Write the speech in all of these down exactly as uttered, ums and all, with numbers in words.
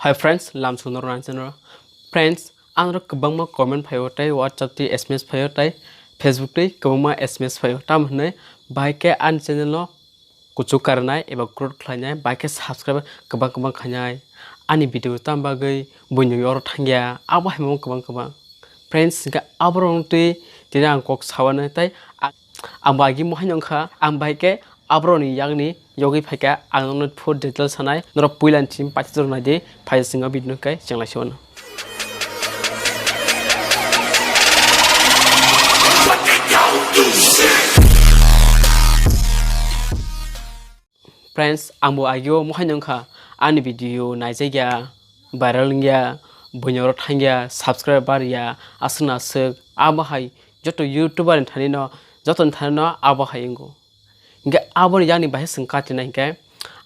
Hi friends, lamsong norok nang channel. Friends, ang rok kwbangma comment phaio tei WhatsApp tei S M S phaio tei Facebook tei kwbangma S M S phaio. Tamo hwnwi bahai khe ani channel no kuchuk karnai eba growth khlainai, bahai khe subscribe kwbang kwbang khainai. Ani video tamo bagwi buino oro thangya, abo hai mano kwbang kwbang. Friends, hwnkhe aborok twi tini ang kok sawanai tei ang, ang bo agi mohai nongkha, ang bahai khe aborokni yakni yogwi phaikha, ang nokno full detail sanai, norok puila ni simi paithago naidi, phai swngo video no khe chenglaisio. Friends, ang bo agio mohai nongkha, ani video naijakya, viral wngya, buino oro thangya, subscribe barya, aswk na aswk, abo hai joto YouTuber ni thani no, joto ni thani no abo hai wngo. Hingke aboni yani bahai chwng katina hingke,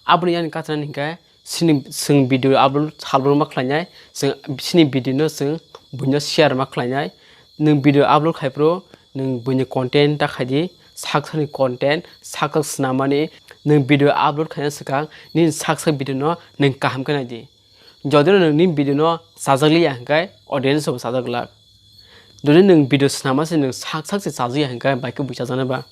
aboni yani katina hingke sini chwng video upload salbrum ma khlainai, chwng sini video no chwng buino share ma khlainai. Nwng video upload khai phuru nwng buini content ta khaidi, sak sakni content, sak sak swnamani nwng video upload khaina swkang nini sak sak video no nwng kaham khe naidi. Jodi no nwng nini video no chajak liya hingke audience rok bo chajak glak. Jodi nwng video swnama se nwng sak sak se chajak ya hingke bai khe bui chajaknai ba.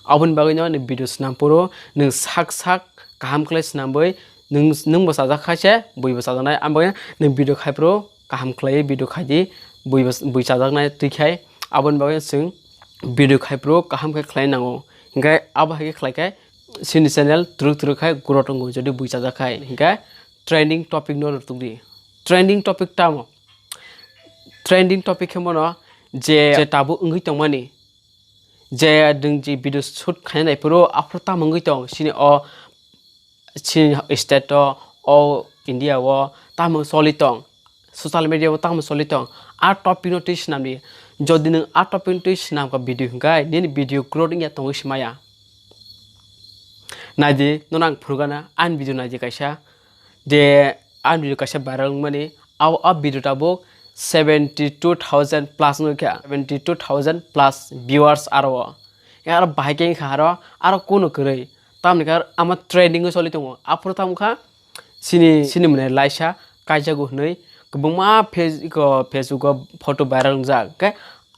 Aboni bagwi no nwng video swnam phuru nwng sak sak kaham khlai swnamwi nwng, nwng bo chajak khai se bui bo chajaknai. Aboni bagwi nwng video khai phuru kaham khlaiwi video khaidi bui bo, bui chajaknai twi khai. Aboni bagwi chwng video khai phuru kaham khe khlai nango. Hingke abo hai khe khlai khe chini channel twrwk twrwk khai growth wngo jodi bui chajak khai. Hingke trending topic no rwtwk di. Trending topic tamo? Trending topic khe mono je, je tabuk wngwi tongmani, je nwng je video shoot khaina nai phuru aphuru tamo wngwi tong, chini o, chini state o, o India o tamo choli tong, social media o tamo choli tong, a topic no twi swnam di. Jodi nwng a topic no twi swnam kha video hwnkhe nini video growth wngya tongwi se maya. Naidi, nono ang phunukgana, ani video naidi kaisa, je ani video kaisa viral wngmani, o, o video tabuk seventy two thousand plus wngwi kha, seventy two thousand plus viewers aro o. Aro bahai khe wngkha aro, aro kuno kwrwi, tamoni khe aro ama trending o choli tongo, aphuru tamo kha chini, chini mwnai laisa kaijago hwnwi kwbangma face-, iko Facebook o photo viral wngjak, khe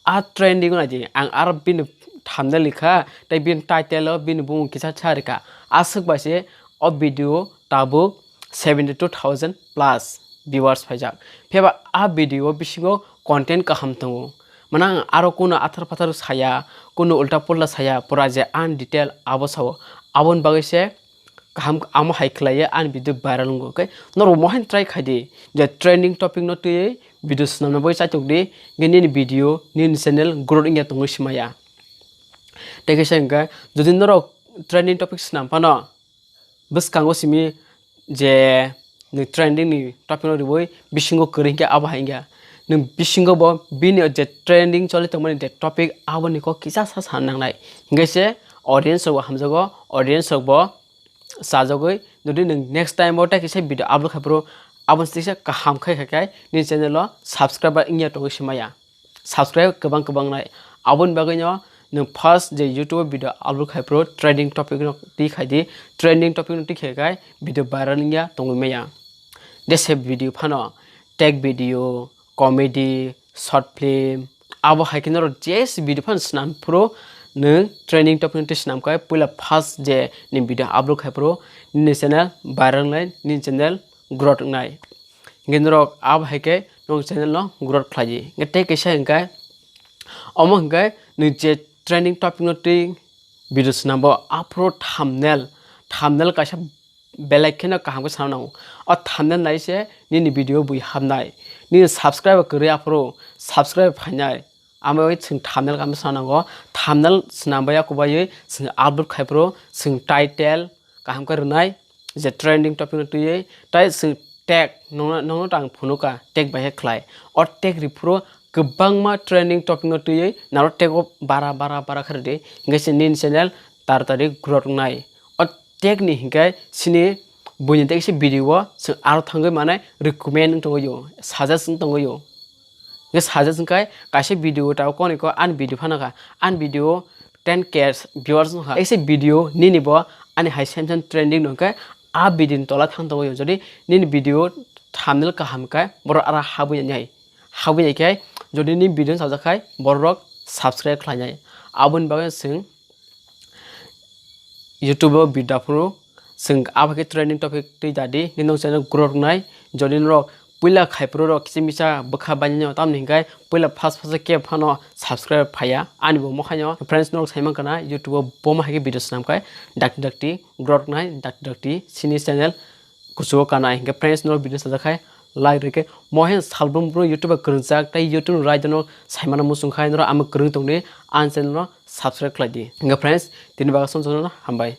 a trending o naidi ang aro bini thumbnail rikha, tei bini title o bini bumung kisa sa rikha. Aswk bai se o video tabuk seventy two thousand plus viewers phaijak. Phiya ba a video o bisingo content kaham tongo. Mane ang aro kuno athar pathar saya, kuno ulta pulta saya, pura je an detail abo sao. Aboni bagwi se kaham amo hai khlaiwi ani video viral wngo. Khe norok mohai try khai di, je trending topic no twiwi video swnamna bagwi chaitok di, hingke nini video, nini channel growth wngya tongwi se maya. Tei kaisa hingke, jodi norok trending topic swnam phano, bwskango simi je nwng trending ni topic no riwi bisingo kwrwi hingke abo hai wngya. Nwng bisingo bo bini je trending choli tongmani je topic aboni kok kisa sa sa nangnai. Hingke se audience rok bo hamjago, audience rok bo chajagwi, jodi nwng next time o tei kisa video upload khai phuru aboni tisa kaham khai khai khai nini channel o subscriber wngya tongwi se maya. Subscribe kwbang kwbang nai. Aboni bagwi no nwng first je YouTube o video upload khai phuru trending topic no twi khai di, trending topic no twi khai khai video viral wngya tongwi maya. Jese video phano tech video, comedy, short film, abo hai khe norok jese video phano swnam phuru nwng trending topic no twi swnam khai puila first je ni video upload khai phuru nini channel viral wngnai, nini channel growth wngnai. Hingke norok abo hai khe norok channel no growth khlai di. Hingke tei kaisa hingke omo hingke nwng je trending topic no twi video swnam bo aphuru thumbnail, thumbnail kaisa belai kheno kaham khe sana nango. O thumbnail nai se nini video bui hamnai. Nini subscribe kwrwi aphuru subscribe phainai. Amo bai chwng thumbnail kaham sana nango. Thumbnail swnam bai yakubaiwi chwng upload khai phuru chwng title kaham khe rwnai. Je trending topic no twiwi tai chwng tag nongno, nongno tang phunuka tag bai khe khlai. O tag rw phuru kwbangma trending topic no twiwi naro tag o bara, bara, bara khe rwdi. Hingke se nini channel taratari growth wngnai. O tag ni hingke sini buini tei kisa video o chwng aro thangwi mane recommend wng tongwi o, suggest wng tongwi o. Hingke suggest wngkhe kaisa video ta koniko ani video phano kha, ani video ten K viewers wngkha. Kaisa video nini bo ani hai same same trending no hingke a video ni tola thang tongwi o. Jodi nini video thumbnail kaham khe borok aro habwi nai. Habwi nai khe jodi ni video sajak khai borok subscribe khlai nai. Aboni bagwi chwng YouTube o video phuru chwng abo khe trending topic twi dadi, nini channel grow rwnai. Jodi norok puila khai phuru rok kisa misa bwkha bainai, tamni hwnkhe puila first first khe phano subscribe phaiya ani bo mokhaino. Friends, norok sai mankha na YouTube o bo ma hai khe video swnam khai dakti dakti grow rwnai, dakti dakti chini channel kuchugo kanai. Hwnkhe friends, norok video sajak khai like rikhe, mohen salbrum bro YouTube o kwrwngjak tei YouTube ni raida no saimano muchung khai norok ama kwrwng tongdi, ani channel no subscribe khlai di. Hwnkhe friends, tini bagwi song song no hambai.